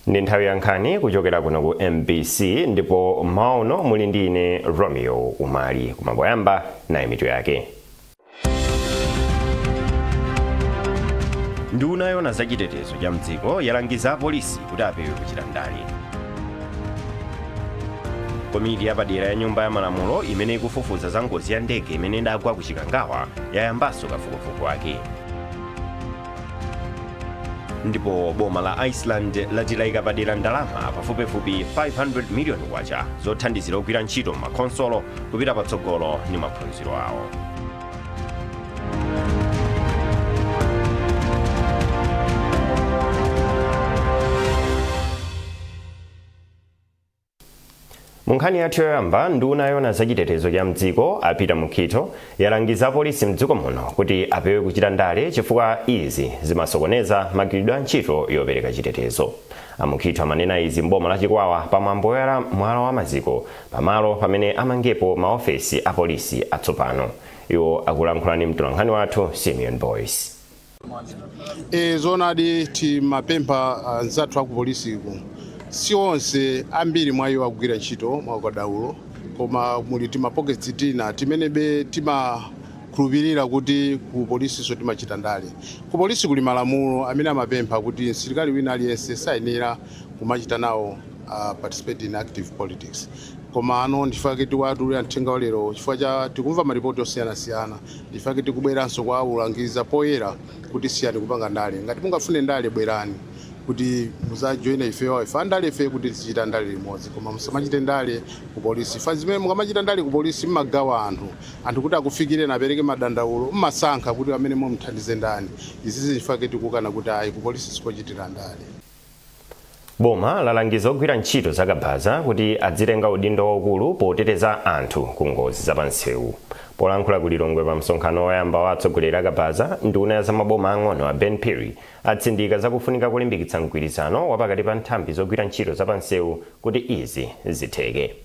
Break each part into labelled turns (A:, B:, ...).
A: Ndi nthawi ya nkhani kuchokera kuno ku MBC, ndipo mauno muli ndi ine Romeo Umali. Kumapoyamba nayi mitu yake. Nduna yoona zachitetezo cha mdziko yalangiza apolisi kuti apewe kuchita ndale. Komiti yapadera ya Nyumba ya Malamulo imene ikufufuza za ngozi ya ndege imene idagwa ku Chikangawa yayambanso kafukufuku wake. Ndipo boma la Iceland lati layika padera ndalama pafupifupi 500 million kwacha zothandizira ogwira ntchito m'makhonsolo kupita patsogolo ndi maphunziro awo. Mu nkhani yathu yoyamba, nduna yoona zachitetezo cha mdziko a Peter Mukhito yalangiza apolisi mdziko muno kuti apewe kuchita ndale, chifukwa izi zimasokoneza magwiridwe a ntchito yopereka chitetezo. A Mukhito amanena izi m'boma la Chikwawa pamwambo woyala mwala wa maziko pamalo pamene amangepo maofesi a polisi atsopano. Iwo akulankhula ndi mtolankhani wathu Simeon Boyce.
B: Zoonadi, timapempha anzathu aku polisiku, si onse, ambiri mwa iwo akugwira ntchito mwaukadaulo, koma muli timapockets tina timenebe timakhulupirira kuti ku polisiso timachita ndale. Ku polisi kuli malamulo amene amapempha kuti msilikali wina aliyense sayenera kumachita nawo participate in active politics. Koma ano ndifake tikuwatulira mthenga wa lero chifukwa cha tikumva maripoti osiyanasiyana. Ndifake tikubweranso kwa ulangiza poyera kuti siyani kupanga ndale. Ngati mungafune ndale, bwerani kuti muzajoine ifeyo, ife andale ife, kuti tizichita ndale limodzi, koma musamachite ndale ku polisi. Fa zimene mukamachita ndale ku polisi, mmagawa anthu kuti akufikire napereke madandaulo, mmasankha kuti amene mumthandize ndani. Izizi zifake tikukana kuti ayi, ku polisi sikochitira ndale.
A: Boma lalangiza ogwira ntchito zakabaza kuti adzitenga udindo waukulu poteteza anthu ku ngozi zapamsewu. Polankhula ku Lilongwe pa msonkhano woyamba wa atsogoleri akabaza, nduna ya zamaboma ang'ono a Ben Phiri atsindika zakufunika kulimbikitsa mgwirizano wapakati pa nthambi zogwira ntchito zapamsewu kuti izi zitheke.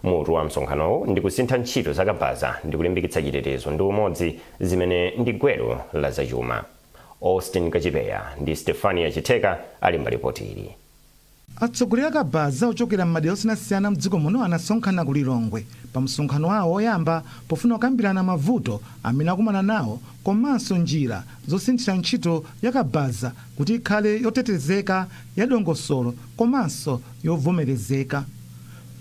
A: Mutu wa msonkhanowu ndi kusintha ntchito zakabaza ndi kulimbikitsa chitetezo ndi umodzi, zimene ndi gwero la zachuma. Austin Kachipeya ndi Stefania Chitheka alemba ripoti ili.
C: Atsogoleri akabaza ochokera m'madera osiyanasiyana mdziko muno anasonkhana ku Lilongwe pa msonkhano wawo woyamba pofuna kukambirana mavuto amene akumana nawo komanso njira zosinthira ntchito ya kabaza kuti ikhale yotetezeka, yadongosolo komanso yovomerezeka.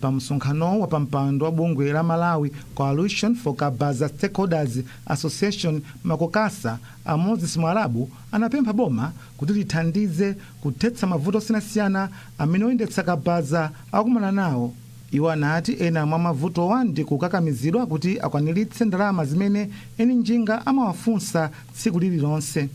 C: Pa msonkhanowu, wapampando wa bungwe la Malawi Coalition for Kabaza Stakeholders Association, MACOKASA, a Moses Mwarabu anapempha boma kuti lithandize kuthetsa mavuto osiyanasiyana amene oyendetsa kabaza akumana nawo. Iwo anati ena mwa mavutowa ndi kukakamizidwa kuti akwaniritse ndalama zimene eni njinga amawafunsa tsiku lililonse,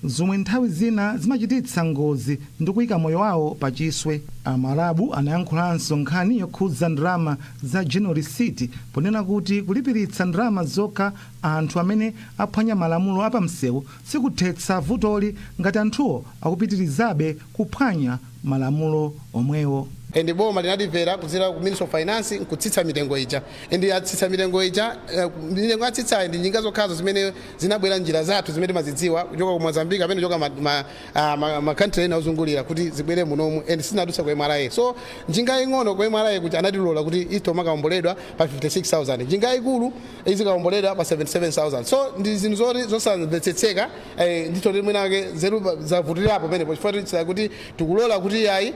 C: zomwe nthawi zina zimachititsa ngozi ndi kuyika moyo wawo pachiswe. Amwarabu anayankhulanso nkhani yokhudza ndalama za general receipt, ponena kuti kulipiritsa ndalama zokha anthu amene aphwanya malamulo apamsewu sikuthetsa vutoli ngati anthuwo akupitirizabe kuphwanya malamulo omwewo.
D: And boma linatimvera kudzera ku Ministry of Finance nkutsitsa mitengo ija, and atsitsa mitengo ija. Mitengo atsitsayi ndi njinga zokhazo zimene zinabwera njira zathu zimene timazidziwa kuchoka ku Mozambique amene kuchoka ma country ena ozungulira kuti zibwere munomu, and sizinadutsa ku MRA. So njinga ing'ono ku MRA kuti anatilola kuti itomakaomboledwa pa 56,000, njinga ikulu izikaomboledwa pa 77,000. So ndi zinthu zoti zosamvetsetseka. Ndithu mwinake nzeru zavutirapo penepo, chifukwa kuti tikulola kuti yayi,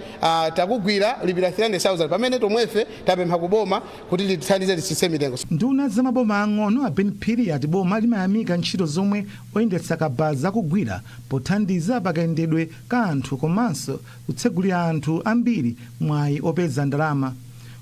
D: takugwira, lipira 300,000, pamene tomwefe tapempha kuboma kuti lithandize litsitse mitengo.
C: Nduna zamaboma ang'ono a Ben Phiri ati boma limayamika ntchito zomwe oyendetsa kabaza akugwira pothandiza pakayendedwe ka anthu komanso kutsegulira anthu ambiri mwayi opeza ndalama.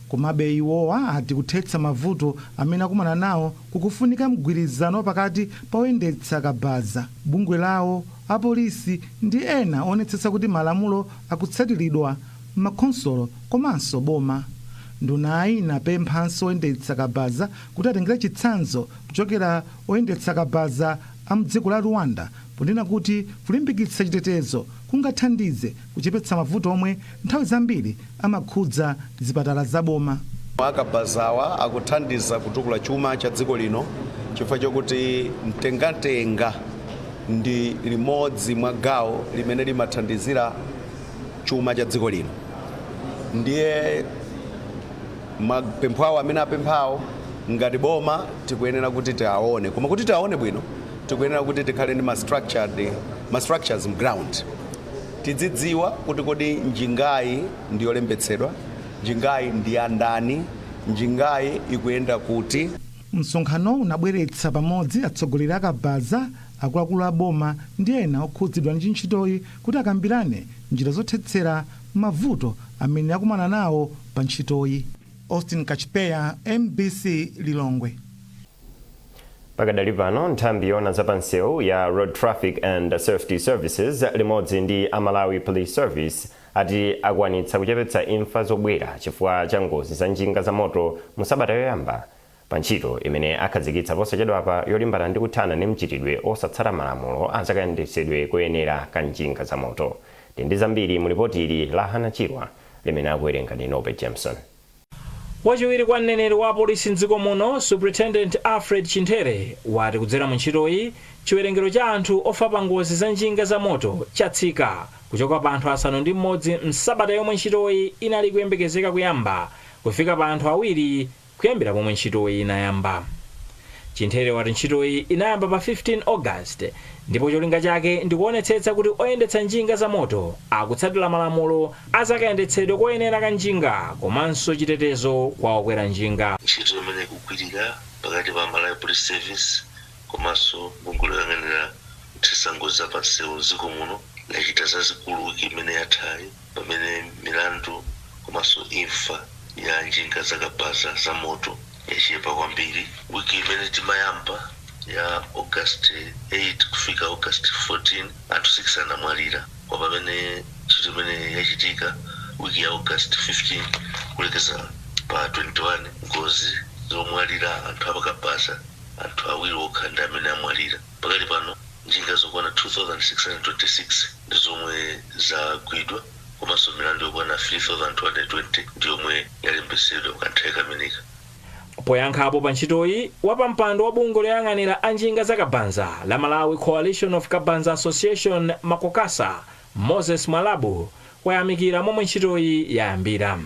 C: Komabe iwowa ati kuthetsa mavuto amene akumana nawo kukufunika mgwirizano pakati pa oyendetsa kabaza, bungwe lawo, apolisi ndi ena onetsetsa kuti malamulo akutsatiridwa m'makhonsolo komanso boma. Ndunayi inapemphanso oyendetsa kabaza kuti atengere chitsanzo kuchokera oyendetsa kabaza a mdziko la Rwanda, ponena kuti kulimbikitsa chitetezo kungathandize kuchepetsa mavuto omwe nthawi zambiri amakhudza zipatala zaboma.
E: Akabazawa akuthandiza kutukula chuma cha dziko lino, chifukwa chokuti mtengatenga ndi limodzi mwa gawo limene limathandizira chuma cha dziko lino. Ndiye mapempho awo amene apemphawo, ngati boma tikuyenera kuti tiaone, koma kuti tiaone bwino tikuyenera kuti tikhale ndi ma structures m'ground, tidzidziwa kuti kodi njingayi ndiyolembetsedwa, njingayi ndi ya ndani, njingayi ikuyenda kuti.
C: Msonkhano unabweretsa pamodzi atsogoleri akabaza, akuluakulu a boma ndi ena okhudzidwa ndi ntchitoyi kuti akambirane njira zothetsera mavuto amene akumana nawo pa ntchitoyi. Austin Kachipeya, MBC, Lilongwe.
A: Pakadali pano, nthambi yoona zapansewu ya Road Traffic and Safety Services limodzi ndi a Malawi Police Service ati akwanitsa kuchepetsa imfa zobwera chifukwa cha ngozi za njinga za moto mu sabata yoyamba pa ntchito imene akhazikitsa posachedwapa yolimbana ndi kuthana ndi mchitidwe osatsata malamulo azakayendetsedwe koyenera ka njinga za moto. Ndi zambiri mu lipoti ili la Hana Chirwa limene akuwerenga ndi Norbert Jameson.
F: Wachiwiri kwa mneneri wa polisi mdziko muno, Superintendent Alfred Chinthere, wati kudzera mu ntchitoyi chiwerengero cha anthu ofa pa ngozi za njinga za moto chatsika kuchoka pa anthu 6 msabata yomwe ntchitoyi inali kuyembekezeka kuyamba kufika pa anthu 2 kuyambira pomwe ntchitoyi inayamba. Chinthere wati ntchitoyi inayamba pa 15 August ndipo cholinga chake ndikuonetsetsa kuti oyendetsa njinga za moto akutsatira malamulo azakayendetsedwe koyenera ka njinga komanso chitetezo kwa okwera njinga.
G: Ntchito imene ikugwirika pakati pa Malawi Police Service komanso bungwe loyang'anira kuthetsa ngozi zapansewu mdziko muno lachita zazikulu wiki imene yathayi, pamene milandu komanso imfa ya njinga zakabaza za moto yachepa kwambiri. Wiki imene timayamba ya August 8 kufika August 14, anthu 6 anamwalira, kwa pamene ntchito imene yachitika wiki ya August 15 kulekeza pa 21, ngozi zomwalira anthu apakabaza, anthu 2 okha ndi amene amwalira. Pakali pano njinga zokwana 2626 ndi zomwe zagwidwa, komanso milandu yokwana 3220 ndi yomwe yalembetsedwa kanthawi kameneka.
F: Poyankhapo pa ntchitoyi, wapampando wa bungwe loyang'anira anjinga za kabanza la Malawi Coalition of Kabanza Association, Makokasa, Moses Mwalabu, wayamikira momwe ntchitoyi yayambira.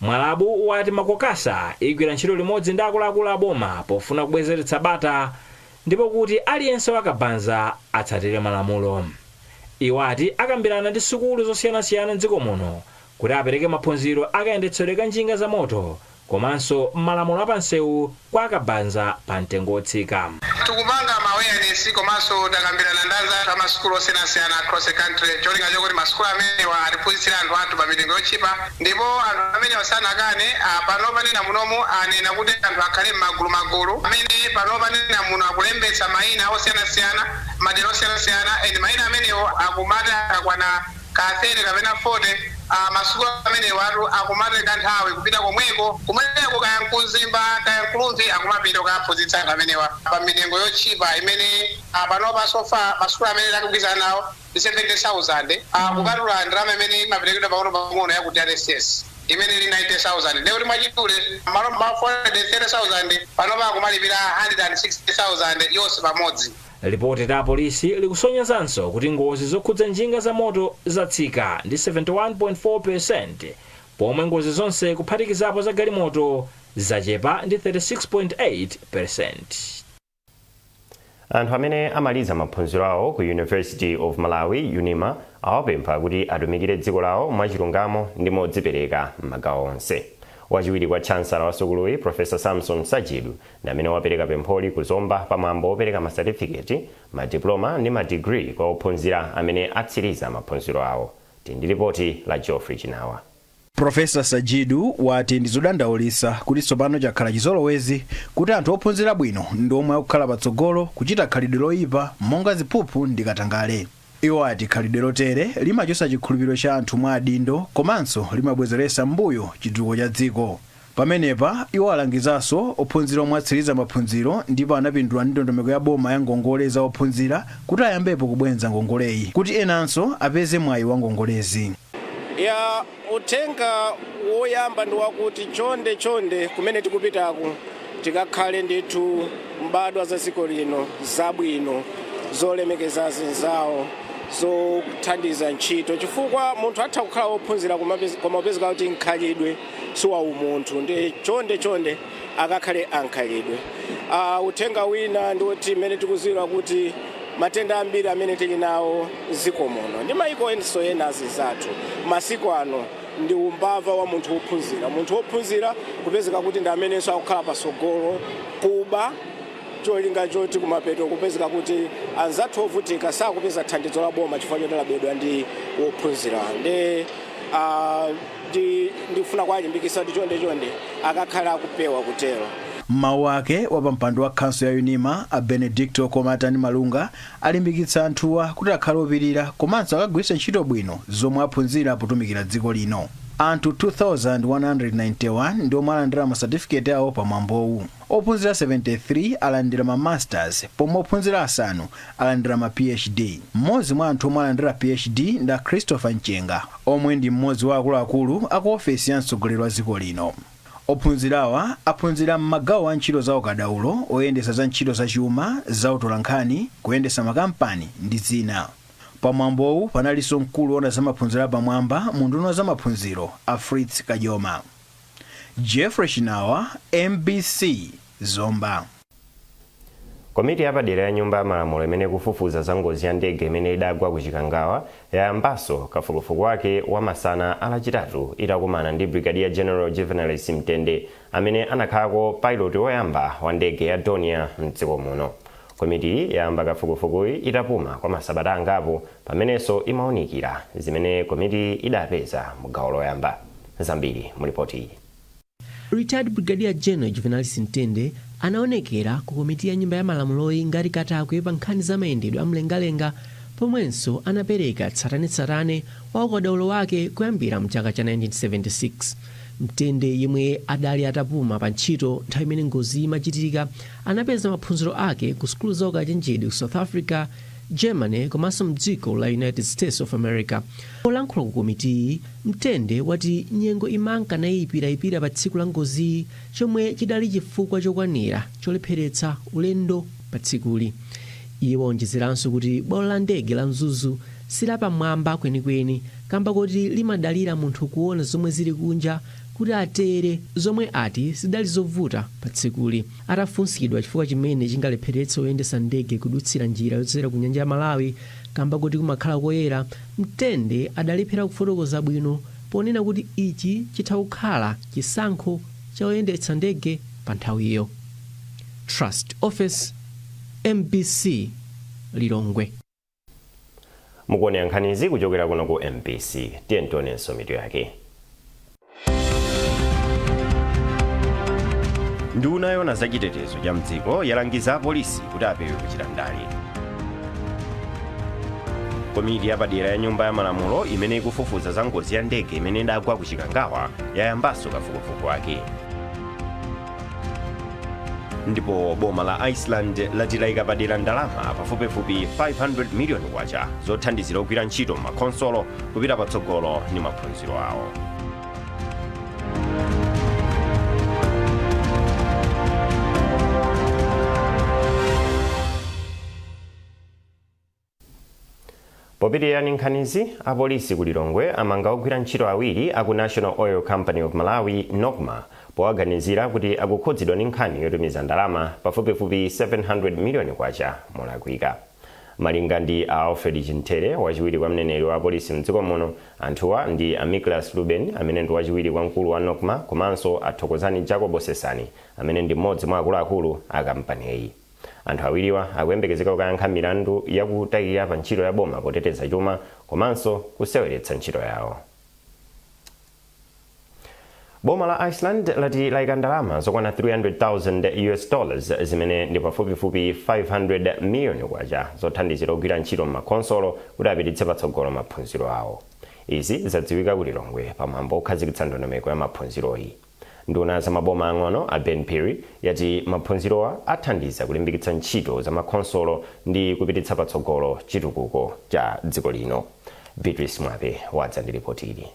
F: Mwalabu wati Makokasa igwira ntchito limodzi ndi akuluakulu a boma pofuna kubwezeretsa bata ndipo kuti aliyense wakabanza atsatire malamulo. Iwo ati akambirana ndi sukulu zosiyanasiyana mdziko muno kuti apereke maphunziro akayendetsedwe ka njinga za moto komanso malamulo apansewu kwa akabanza pa mtengo wotsika.
H: Tikupanga ma awareness komanso takambirana ndi anzathu amasukulu osiyanasiyana across the country, cholinga chokuti masukulu amenewa atiphunzitsire anthu athu pa mitengo yotchipa, ndipo anthu amenewa sanakane. Pano panena munomu anena kuti anthu akhale m'magulu magulu amene pano panena muno akulembetsa mayina osiyanasiyana, madera osiyanasiyana, and mayina amenewo akumati akakwana ka 30 kapena 40, masukulu amenewo akumatenga nthawi kupita komweko kumweko, kaya nkumzimba kaya nkulumvi, akumapita kukaphunzitsa anthu amenewa pa mitengo yotchipa imene panopa so far masukulu amene takugwirizana nawo ndi 70,000, kupatula ndalama imene imaperekedwa pang'ono pang'ono ya ku DRSS imene ili 90,000. Ndekuti mwachidule malo ma 430,000 panopa akumalipira 160,000 yonse pamodzi.
F: Lipoti la polisi likusonyezanso kuti ngozi zokhudza njinga za moto zatsika ndi 71.4%, pomwe ngozi zonse kuphatikizapo za galimoto zachepa ndi 36.8%.
A: Anthu amene amaliza maphunziro awo ku University of Malawi, UNIMA, awapempha kuti atumikire dziko lawo mwachilungamo ndi modzipereka m'magawo onse. Wachiwiri kwa chancellor wa sukuluyi, Professor Samson Sajidu, ndi amene wapereka pempholi kuzomba pamwambo wopereka masatifiketi, madiploma ndi madigiri kwa ophunzira amene atsiriza maphunziro awo. Ndi lipoti la Geoffrey Chinawa.
I: Professor Sajidu wati ndi zodandaulitsa kuti tsopano chakhala chizolowezi kuti anthu ophunzira bwino ndi omwe akukhala patsogolo kuchita khalidwe loyipa monga ziphuphu ndi katangale. Iwo ati khalidwe lotere limachotsa chikhulupiriro cha anthu mwa adindo komanso limabwezeretsa mbuyo chitukuko cha dziko. Pamenepa iwo alangizanso ophunzira omwe atsiriza maphunziro ndipo anapindula ndi ndondomeko ya boma ya ngongole za ophunzira kuti ayambepo kubwenza ngongoleyi kuti enanso apeze mwayi wa ngongolezi.
J: Ya, uthenga woyamba ndi wakuti chonde chonde, kumene tikupitaku tikakhale ndithu mbadwa za dziko lino zabwino, zolemekeza zinzawo, Zothandiza ntchito, chifukwa munthu atha kukhala wophunzira koma upezeka kuti nkhalidwe si wa umunthu. Ndi chonde chonde akakhale ankhalidwe. Uthenga wina ndi woti mmene tikuziwira kuti matenda ambiri amene tili nawo mdziko muno ndi mayiko enso ena azinzathu masiku ano ndi umbava wa munthu wophunzira. Munthu wophunzira kupezeka kuti ndi amenenso akukhala pasogolo kuba, cholinga choti kumapeto kupezeka kuti anzathu ovutika sakupeza thandizo la boma chifukwa choti labedwa ndi wophunzira. Ndi ndifuna kuwalimbikitsa kuti chonde chonde akakhala akupewa kutero.
I: Mmawu ake, wapampando wa khanso ya UNIMA a Benedicto Komatani Malunga alimbikitsa anthuwa kuti akhale opirira komanso akagwiritse ntchito bwino zomwe aphunzira potumikira dziko lino. Anthu 2191 ndi omwe alandira masatifiketi awo pamwambowu. Ophunzira 73 alandira ma masters, pomwe ophunzira asanu alandira ma PhD. Mmodzi mwa anthu omwe alandira PhD ndi a Christopher Mchenga, omwe ndi mmodzi wa akuluakulu aku ofesi ya mtsogoleri wa dziko lino. Ophunzirawa aphunzira m'magawo a ntchito za ukadaulo oyendetsa za ntchito zachuma, za utolankhani, kuyendetsa makampani ndi zina. Pamwambowu panalinso mkulu woona za maphunziro apamwamba mu unduna wa zamaphunziro a Fritz Kajoma. Jeffrey Chinawa, MBC, Zomba.
A: Komiti yapadera ya Nyumba ya Malamulo imene ikufufuza za ngozi ya ndege imene idagwa ku Chikangawa yayambanso kafukufuku wake wa masana alachitatu itakumana ndi Brigadier General Juvenalis Mtende, amene anakhalako pilot woyamba wa ndege ya Dornier mdziko muno. Komitiyi yayamba kafukufukuyi itapuma kwa masabata angapo pamenenso imawunikira zimene komitiyi idapeza mu gawo loyamba. Zambiri mu ripoti iyi.
K: Retired Brigadier General Juvenalis Mtende anaonekera ku komiti ya Nyumba ya Malamuloyi ngati katakwe pa nkhani za mayendedwe amlengalenga, pomwenso anapereka tsatanetsatane wa ukadaulo wake kuyambira mchaka cha 1976. Mtende, yemwe adali atapuma pa ntchito nthawi imene ngozi imachitika, anapeza maphunziro ake ku sukulu za ukachenjede ku South Africa, Germany komanso mdziko la United States of America. Polankhula ku komitiyi, Mtende wati nyengo imanka nayipirayipira pa tsiku la ngoziyi, chomwe chidali chifukwa chokwanira cholepheretsa ulendo pa tsikuli. Iye waonjezeranso kuti bwalo la ndege la Mzuzu silapamwamba kwenikweni kamba koti limadalira munthu kuona zomwe zili kunja kuti atere, zomwe ati zidali zovuta pa tsikuli. Atafunsidwa chifukwa chimene chingalepheretse oyendesa ndege kudutsira njira yodzera ku nyanja ya Malawi kamba kuti kumakhala koyera, Mtende adalephera kufotokoza bwino ponena kuti ichi chitha kukhala chisankho cha oyendetsa ndege pa nthawiyo. Trust Office, MBC, Lilongwe.
A: Mukuonera nkhanizi kuchokera kuno ku MBC. Tiye tionenso mitu yake. Nduna yoona zachitetezo cha mdziko yalangiza apolisi kuti apewe kuchita ndale. Komiti yapadera ya Nyumba ya Malamulo imene ikufufuza za ngozi ya ndege imene idagwa ku Chikangawa yayambanso kafukufuku wake. Ndipo boma la Iceland lati layika padera ndalama pafupifupi 500 miliyoni kwacha zothandizira ogwira ntchito m'makhonsolo kupita patsogolo ndi maphunziro awo. Popitirira ndi nkhanizi, apolisi ku Lilongwe amanga ogwira ntchito awiri aku National Oil Company of Malawi, NOCMA, powaganizira kuti akukhudzidwa ndi nkhani yotumiza ndalama pafupifupi 700 miliyoni kwacha molakwika. Malinga ndi a Alfred Chintere, wachiwiri kwa mneneri wa apolisi mdziko muno, anthuwa ndi a Miklas Ruben, amene ndi wachiwiri kwa mkulu wa NOCMA, komanso a Thokozani Jacobo Sesani, amene ndi mmodzi mwa akuluakulu a kampaniyi. Anthu awiriwa akuyembekezeka kukayankha milandu yakutayikira pa ntchito ya boma poteteza chuma komanso kuseweretsa ntchito yawo. Boma la Iceland lati layika ndalama zokwana 300,000 US dollars, zimene ndi pafupifupi 500 miliyoni kwacha, zothandizira ogwira ntchito m'makhonsolo kuti apititse patsogolo maphunziro awo. Izi zadziwika ku Lilongwe pamwambo okhazikitsa ndondomeko ya maphunziroyi. Nduna za maboma ang'ono a Ben Phiri yati maphunzirowa athandiza kulimbikitsa ntchito za makhonsolo ndi kupititsa patsogolo chitukuko cha dziko lino. Beatrice Mwape wadza ndi ripoti ili.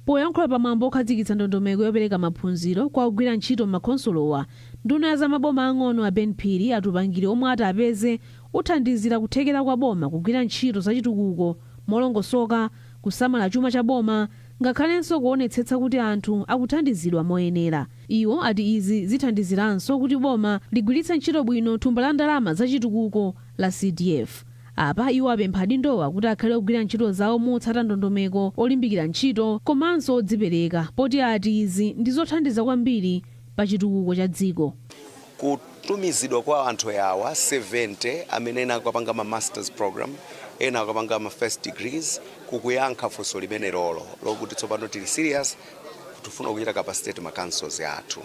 L: Poyankhula pamwambo okhazikitsa ndondomeko yopereka maphunziro kwa ogwira ntchito m'makhonsolowa, nduna ya zamaboma ang'ono a Ben Phiri ati upangiri omwe ati apeze uthandizira kuthekera kwa boma kugwira ntchito zachitukuko molongosoka, kusamala chuma cha boma, ngakhalenso kuonetsetsa kuti anthu akuthandizidwa moyenera. Iwo ati izi zithandiziranso kuti boma ligwiritse ntchito bwino thumba la ndalama zachitukuko la CDF. Apa iwo apempha adindowa kuti akhale ogwira ntchito zawo motsata ndondomeko, olimbikira ntchito komanso odzipereka, poti ati izi ndi zothandiza kwambiri pa chitukuko cha dziko.
E: Kutumizidwa kwa anthu awa 70 amene ena akapanga ma masters program, ena akapanga ma first degrees, kukuyankha funso limene lolo lokuti tsopano tili serious, tifuna kuchita capacitate ma councils athu.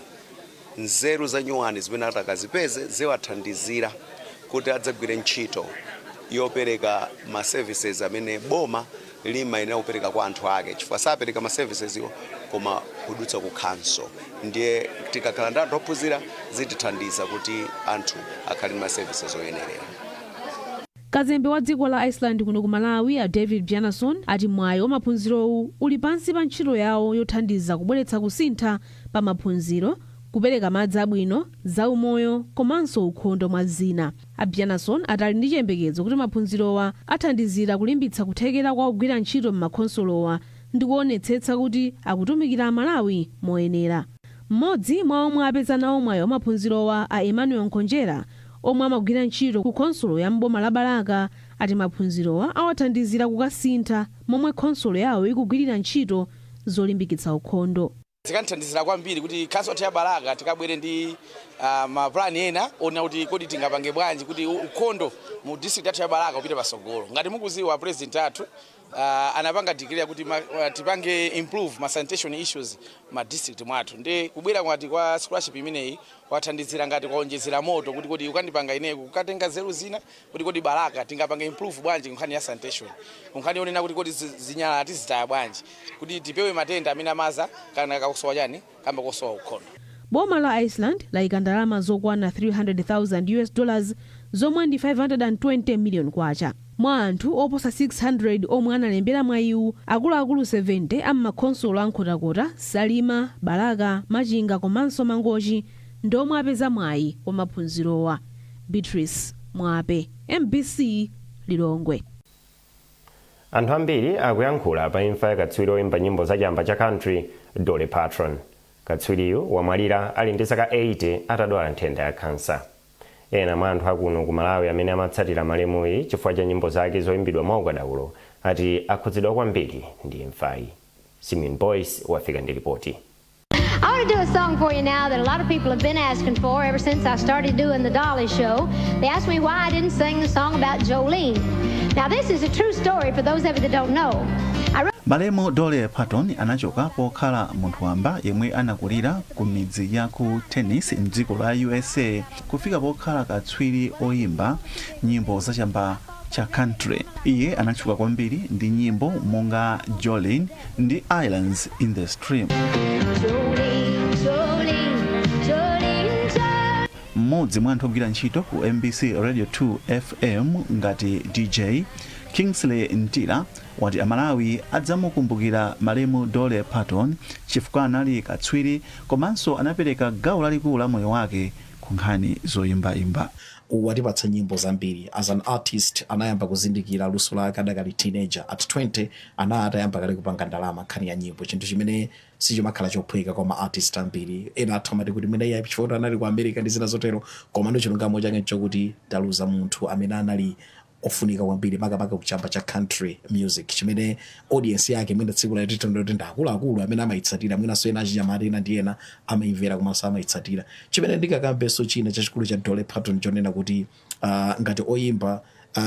E: Nzeru za nyuwani zimene atakazipeze ziwathandizira kuti adzagwire ntchito yopereka ma services amene boma limayenera kupereka kwa anthu ake, chifukwa sapereka ma services iwo koma kudutsa ku council. Ndiye tikakhala ndi anthu ophunzira, zitithandiza kuti anthu akhale ndi ma services oyenerera.
L: Kazembe wa dziko la Iceland kuno ku Malawi, a David Bjarnason, ati mwayi wa maphunzirowu uli pansi pa ntchito yawo yothandiza kubweretsa kusintha pa maphunziro, kupereka madzi abwino, zaumoyo komanso ukhondo, mwa zina. A Bjarnason ati ali ndi chiyembekezo kuti maphunzirowa athandizira kulimbitsa kuthekera kwa ogwira ntchito m'makhonsolowa ndi kuonetsetsa kuti akutumikira Amalawi moyenera. Mmodzi mwa omwe apeza nawo mwayi wa maphunzirowa, a Emmanuel Nkhonjera, omwe amagwira ntchito ku khonsolo ya mboma la Balaka, ati maphunzirowa awathandizira kukasintha momwe khonsolo yawo ikugwirira ntchito zolimbikitsa ukhondo.
M: Zikanthandizira kwambiri kuti council ya Balaka tikabwere ndi mapulani ena ona kuti kodi tingapange bwanji kuti ukhondo mu district yathu ya Balaka upite pasogolo. Ngati mukuziwa, president athu anapanga declare kuti tipange improve ma sanitation issues ma district mwathu. Ndi kubwera kwati kwa scholarship imeneyi kwathandizira ngati kwaonjezera moto kuti kodi ukandipanga ineyo kukatenga zeru zina kuti kodi Balaka tingapange improve bwanji nkhani ya sanitation, nkhani yonena kuti kodi zinyalala tizitaya bwanji kuti tipewe matenda amene amaza kana kakusowa chani kamba kosowa ukhondo.
L: Boma la Iceland layika ndalama zokwana US$300,000, zomwe ndi 520 million kwacha, mwa anthu oposa 600 omwe analembera mwayiwu. Akuluakulu 70 am'makhonsolo a Nkhotakota, Salima, Balaka, Machinga komanso Mangochi ndi omwe apeza mwayi wa maphunzirowa. Beatrice Mwape, MBC, Lilongwe.
A: Anthu ambiri akuyankhula pa imfa ya katswiri oyimba nyimbo zachamba cha country, Dolly Parton. Katswiriyu wamwalira ali ndi zaka 80 atadwala nthenda ya khansa. Ena mwa anthu akuno ku Malawi amene amatsatira malemuyi chifukwa cha nyimbo zake zoyimbidwa mwaukadaulo ati akhudzidwa kwambiri ndi imfayi. Simeon Boyce wafika ndi ripoti.
N: I want to do a song for you now that a lot of people have been asking for ever since I started doing the Dolly Show. They asked me why I didn't sing the song about Jolene. Now, this is a true story for those of you that don't know. I wrote
O: Malemu Dolly Parton anachoka pokhala munthu wamba yemwe anakulira ku midzi ya ku Tennessee mdziko la USA kufika pokhala katswiri oyimba nyimbo zachamba cha country. Iye anatchuka kwambiri ndi nyimbo monga Jolene ndi Islands in the Stream.
N: Jolene, Jolene, Jolene, Jolene.
O: Mmodzi mwa anthu ogwira ntchito ku MBC Radio 2 FM ngati DJ, Kingsley Ntira, wati Amalawi adzamukumbukira malemu Dolly Parton chifukwa anali katswiri komanso anapereka gawo lalikulu la moyo wake ku nkhani zoyimbayimba.
P: Watipatsa nyimbo zambiri. As an artist, anayamba kuzindikira luso lake adakali teenager. At 20 ana atayamba kale kupanga ndalama nkhani ya nyimbo, chinthu chimene sichimakhala chophweka kwa ma artist ambiri. Ena athu amati kuti mwina iye chifukwa anali ku America ndi zina zotero, koma ndo chilungamo chake nchokuti taluza munthu amene anali ofunika kwambiri, makamaka kuchamba cha country music, chimene audience yake mwina tsiku la titondo kuti ndi akuluakulu amene amayitsatira, mwinanso ena achinyamata ena ndi ena amayimvera komanso amayitsatira. Chimene ndikakambenso china chachikulu cha Dolly Parton, chonena kuti ngati oyimba,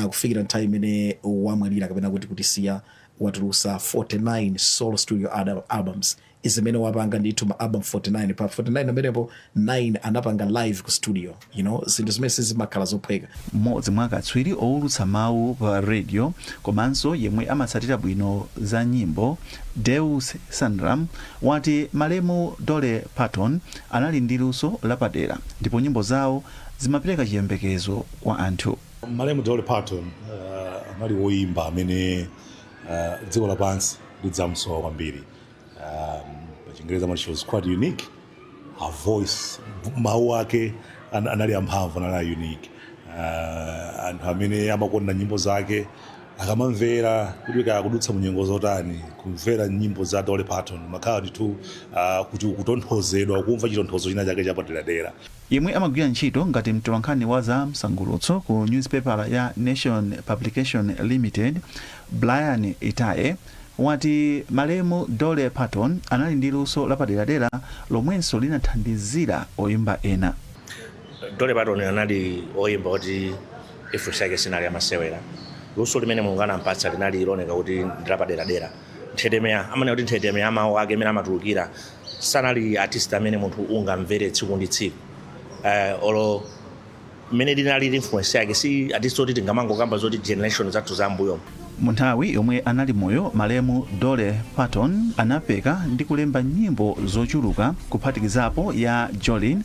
P: kufikira nthawi imene wamwalira kapena kuti kutisiya, watulusa 49 solo studio albums zimene wapanga ndithu, ma album 49. Pa 49 amenepo, 9 anapanga live ku studio, zinthu zimene sizimakhala zophweka.
O: Mmodzi mwa akatswiri owulutsa mawu pa radio komanso yemwe amatsatira bwino za nyimbo, Deus Sandram, wati malemu Dolly Parton anali ndi luso lapadera ndipo nyimbo zawo zimapereka chiyembekezo kwa anthu.
Q: Malemu Dolly Parton anali woyimba amene dziko lapansi lidzamusowa kwambiri. Chingereza amati she was quite unique. Her voice, mawu ake anali amphamvu, anali a unique. Anthu amene amakonda nyimbo zake akamamvera, kuti kaya kudutsa munyengo zotani, kumvera nyimbo za Dolly Parton makhala ndithu kuti ukutonthozedwa, kumva chitonthozo china chake chapaderadera.
O: Yemwe amagwira ntchito ngati mtolankhani wa za msangulutso ku newspaper ya Nation Publication Limited, Brian Itaye, wati malemu Dolly Parton anali ndi luso lapaderadera lomwenso linathandizira oyimba ena.
R: Dolly Parton anali oyimba kuti influence yake sinali amasewera. Luso limene Mulungu anampatsa linali loneka kuti ndilapaderadera. Nthetemya amene kuti nthetemya amawu ake amene amatulukira, sanali artist amene munthu ungamvere tsiku ndi tsiku. Olo mmene linali influence yake, si artist oti tingamangokamba zoti generation zathu zambuyo.
O: Mu nthawi yomwe anali moyo, malemu Dolly Parton anapeka ndi kulemba nyimbo zochuluka, kuphatikizapo ya Jolene,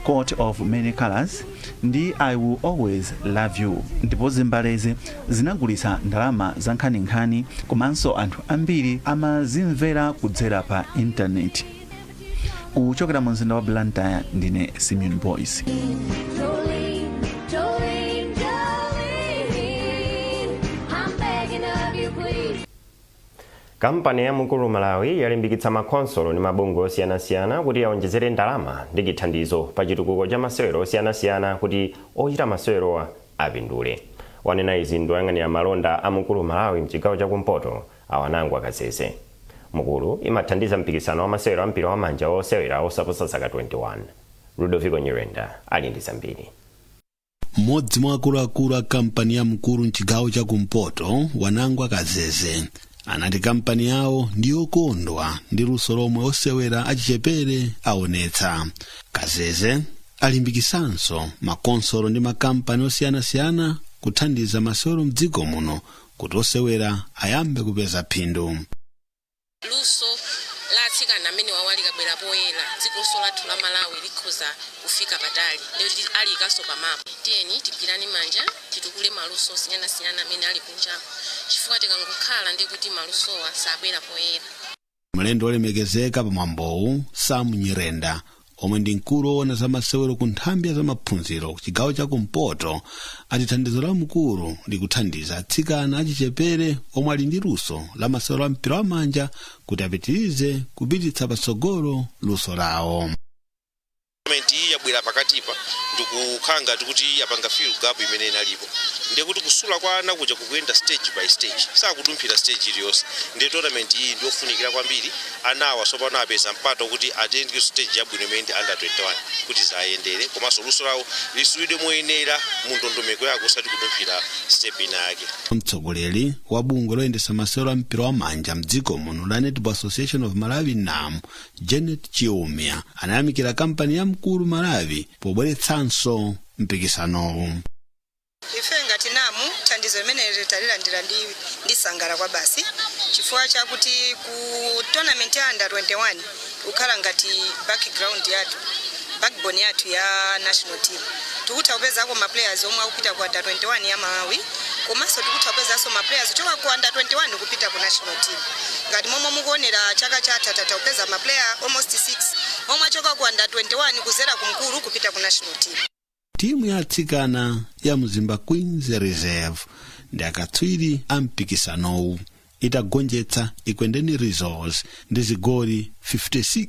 O: Coat of Many Colors ndi I Will Always Love You, ndipo zimbalezi zinagulitsa ndalama za nkhaninkhani, komanso anthu ambiri amazimvera kudzera pa intaneti. Kuchokera mu mzinda wa Blantyre, ndine Simeon Boyce.
S: Jolene, Jolene, Jolene, I'm begging of you, please.
A: Kampani ya Mukuru Malawi yalimbikitsa makhonsolo ndi mabungwe osiyanasiyana kuti awonjezere ndalama ndi chithandizo pa chitukuko cha masewero osiyanasiyana kuti ochita masewerowa apindule. Wanena izi ndi woyang'anira malonda a Mukuru Malawi mchigawo chakumpoto, Awanangwa Kazeze. Mukuru imathandiza mpikisano wa masewero a mpira wa manja osewera osaposa zaka 21. Rudoviko Nyirenda ali ndi zambiri.
T: Mmodzi mwa akuluakulu a kampani ya Mukuru mchigawo chakumpoto, Wanangwa Kazeze, anati kampani yawo ndi yokondwa ndi luso lomwe osewera achichepere aonetsa. Kazeze alimbikisanso makonsolo ndi makampani osiyanasiyana kuthandiza masewero mdziko muno kuti osewera ayambe kupeza phindu.
U: Luso la atsikana amene wawa likabwera poyera, dzikonso lathu la Malawi likhoza kufika patali, ndikuti alikanso pamapu. Tiyeni tigwirane manja, titukule maluso osiyanasiyana amene ali kunjaku, chifukwa tikangokhala ndi kuti malusowa sabwera poyera.
T: Mlendo olemekezeka pamwambowu, Sam Nyirenda, omwe ndi mkulu woona za masewero ku nthambi ya zamaphunziro ku chigawo chakumpoto, ati thandizo la Mukuru likuthandiza atsikana achichepere omwe ali ndi luso la masewero a mpira wa manja kuti apitirize kupititsa patsogolo luso lawo.
V: Tournament iyi yabwera pakatipa ndikukhala ngati kuti yapanga fill gap imene inalipo, ndiye kuti kusula kwa ana kuja kukuyenda stage by stage, sakudumphira stage iliyonse. Ndiye tournament iyi ndiyofunikira kwambiri. Anawa tsopano apeza mpata kuti atenge stage yabwino imene ndi under 21 kuti zayendere, komanso luso lawo lisulidwe moyenera mu ndondomeko yake, osati kudumphira step ina yake.
T: Mtsogoleri wa bungwe loyendetsa masewero a mpira wa manja mdziko muno la Netball Association of Malawi, NAM, Janet Chiumia, anayamikira kampani ya Mukuru Malawi pobweretsanso mpikisanowu.
W: Ife ngati NAM, thandizo limene talilandira ndi sangala kwa basi, chifukwa chakuti ku tournament ya under 21 kukhala ngati background yathu, backbone yathu ya national team. Tikutha kupezako ma players omwe akupita ku under 21 ya Malawi, komanso tikutha kupezanso ma players kuchoka ku under 21 kupita ku national team. Ngati momwe mukuonera, chaka chatha tatha kupeza ma player almost 6 omwe achoka ku under 21 kuzera ku Mukuru kupita ku national team.
T: Timu ya atsikana ya Mzimba Queens Reserve ndi akatswiri a mpikisanowu, itagonjetsa Ikwendeni Resorts ndi zigoli 56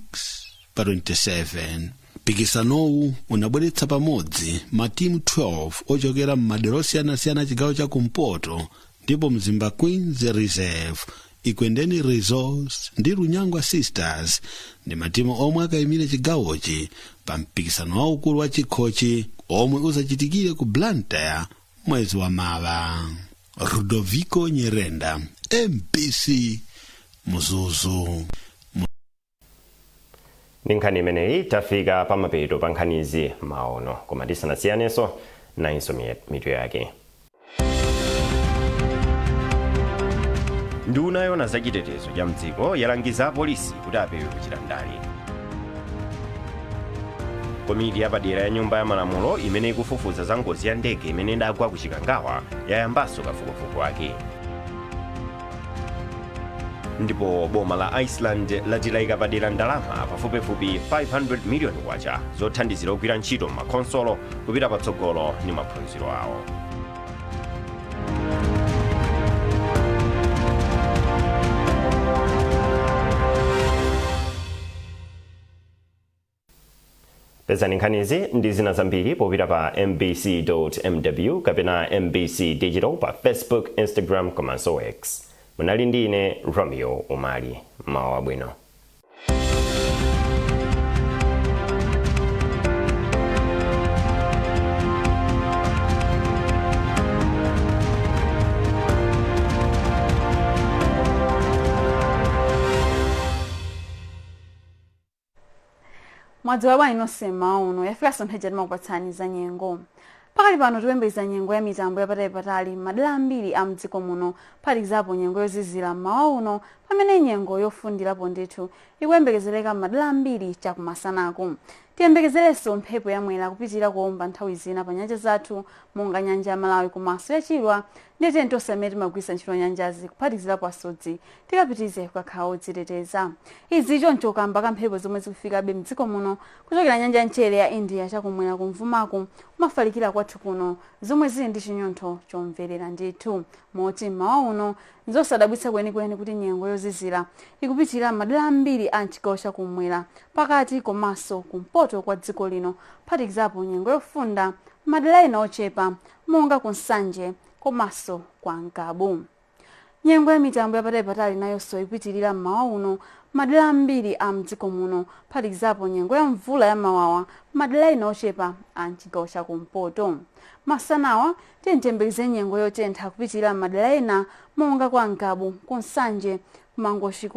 T: pa 27. Mpikisanowu unabweretsa pamodzi matimu 12 ochokera m'madera osiyanasiyana a chigawo cha kumpoto, ndipo Mzimba Queens Reserve, Ikwendeni Resorts ndi Lunyangwa Sisters ndi matimu omwe akayimire chigawochi pa mpikisano waukulu wa chikhochi omwe uzachitikire ku Blantyre mwezi wa mawa. Rudoviko Nyirenda, MBC, Mzuzu.
A: Ndi nkhani imeneyi tafika pamapeto pa nkhanizi maono, koma tisanasiyanenso, nayinso mitu yake. Nduna yona zachitetezo cha mdziko yalangiza apolisi kuti apewe kuchita ndale. Komiti yapadera ya Nyumba ya Malamulo imene ikufufuza za ngozi ya ndege imene idagwa ku Chikangawa yayambanso kafukufuku wake. Ndipo boma la Iceland lati padera ndalama pafupifupi 500 miliyoni kwacha zothandizira ogwira ntchito m'makhonsolo kupita patsogolo ndi maphunziro awo. Pezani nkhanizi ndi zina zambiri popita pa mbc.mw kapena MBC Digital pa Facebook, Instagram komanso X. Munali ndi ine Romeo Umali. Mawa abwino.
B: Mwadzuka bwanji nonse mmawa uno? Yafikanso nthawi timakupatsani za nyengo. Pakali pano tikuyembekeza nyengo ya mitambo yapatalipatali madera ambiri a mdziko muno, kuphatikizapo nyengo yozizira mmawa uno, pamene nyengo yofundirapo ndithu ikuyembekezereka madera ambiri chakumasanaku. Tiyembekezerenso mphepo yamwera kupitirira kuomba nthawi zina pa nyanja zathu monga nyanja ya Malawi komanso ya Chilwa. Ndiye tonse amene timagwiritsa ntchito nyanjazi, kuphatikizirapo asodzi, tikapitirize kukakhala odziteteza. Izi choncho kamba ka mphepo zomwe zikufikabe mdziko muno kuchokera nyanja ya mchere ya India chakumwera kumvumaku kumafalikira kwathu kuno, zomwe zili ndi chinyontho chomverera ndithu, moti mmawa uno nzosadabwitsa kwenikweni kuti nyengo yozizira ikupitirira madera ambiri a mchigawo chakumwera, pakati komanso kumpoto kwa dziko lino, kuphatikizapo nyengo yofunda madera ena ochepa monga ku Nsanje komanso kwa Ngabu. Nyengo ya mitambo yapatalipatali nayonso ikupitirira mmawa uno madera ambiri a mdziko muno, kuphatikizapo nyengo ya mvula ya mawawa madera ena ochepa a mchigawo chakumpoto. Masanawa tiyembekeze nyengo yotentha kupitirira madera ena monga kwa Ngabu, ku Nsanje, kumangochi.